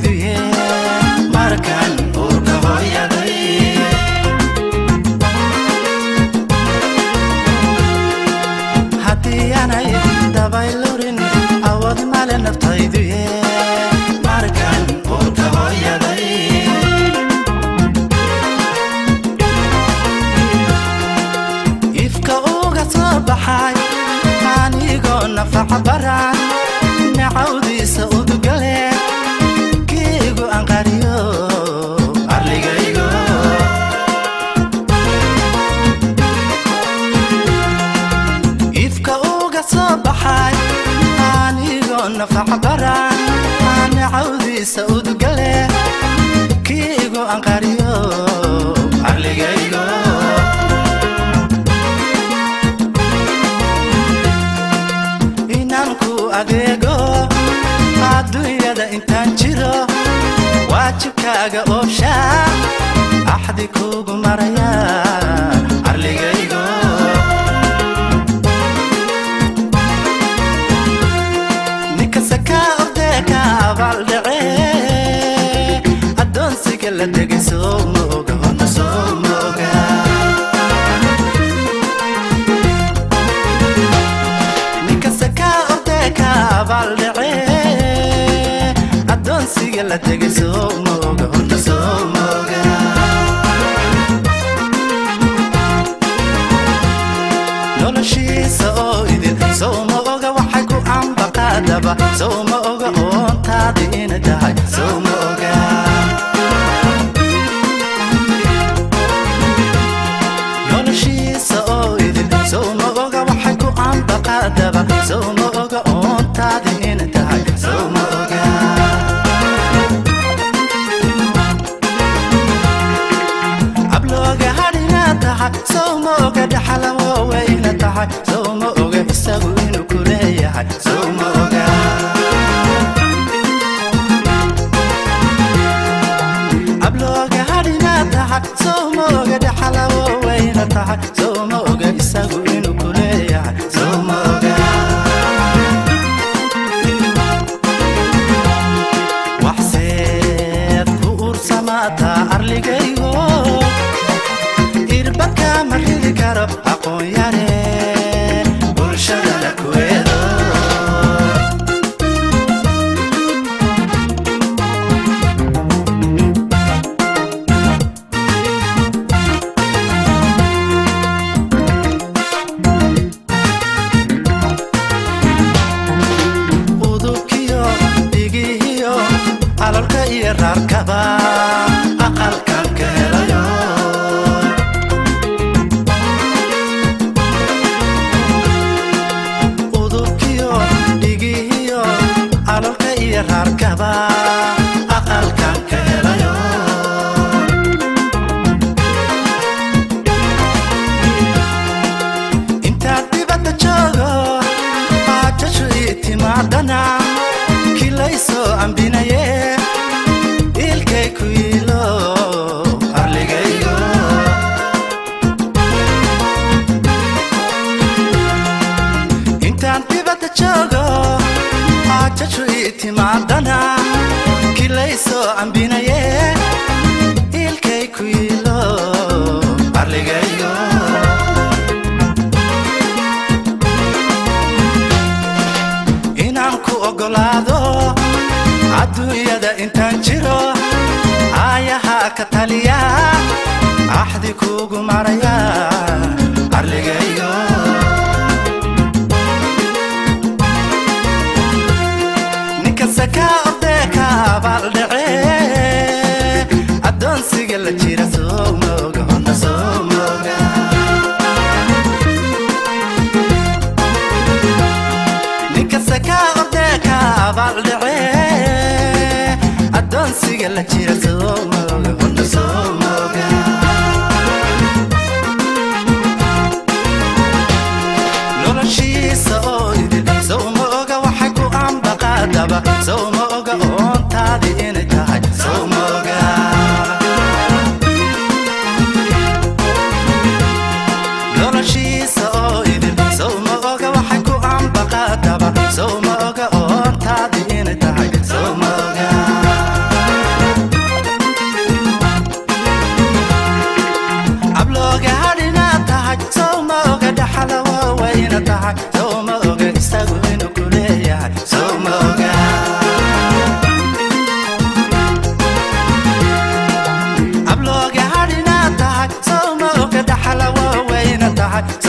Naftayduye markaan uurka hooyaday. Haddii aanay dabaylurin awood male naftayduye markaan uurka hooyaday. Ifka uga soo baxay anigoo nafaca baran nacawdiisa udugale kiigu anqariyo arligaygo. Ifka uga soo baxay anigoo nafaca baran nacawdiisa udugale kiigu anqariyo arligaygo. Inaan ku adeego adduunyada intaan jiro waajibkaaga oobshaa axdi kugu maraya arligaygo. Ninkasta ka ordee ka abaaldhace addoonsiga la degay soo mooga horta soo mooga. Ninkasta ka ordee ka abaaldhace addoonsiga la degay soo mooga horta soo mooga. Noloshiisa oo idin sowma oga waxay ku ambaqaadaba sowma oga oontaadi ina tahay sowma oga. Noloshiisa oo idin sowma oga waxay ku ambaqaadaba sowma oga oontaadi ina tahay sowma oga. Ablooga hadhina tahay sowma oga dhaxalawoweyna tahay sowma oga isagu inuu ku leeyahay sowma oga. Ablooga hadhina tahay sowma oga dhaxalawoweyna tahay sowma oga isagu inuu ku leeyahay sowma oga. Waxseed ku uursamaataa arligaygo irbadka ma ridi karo aqoon yare bulshadana ku eedo. Udubkiyo dhigihiyo calalka iyo raarkaba aqalkan ka helayo. Udubkiyo dhigihiyo calalka iyo raarkaba aqalkan ka helayo. Intaad dibadda joogo aajashu ii timaadana kilaysoo ambinaye ilkay ku yiilo arligaygo. Intaan dibadda joogo aajashu ii timaadana kilaysoo ambinaye ilkay ku yiilo arligaygo. Inaan ku oggolaado adduunyada intaan jiro aayaha ka taliya axdi kugu maraya arligaygo. Ninkasta ka ordee ka abaaldhace addoonsiga la jira soo mooga horta soo mooga. Ninkasta ka ordee ka abaaldhace addoonsiga la jira soo mooga horta soo mooga. Noloshiisa oo idin sowma oga waxay ku ambaqaadaba sowma oga oontaadi inay tahay sowma oga. Noloshiisa oo idin sowma oga waxay ku ambaqaadaba sowma oga oontaadi inay tahay sowma oga. Tahay.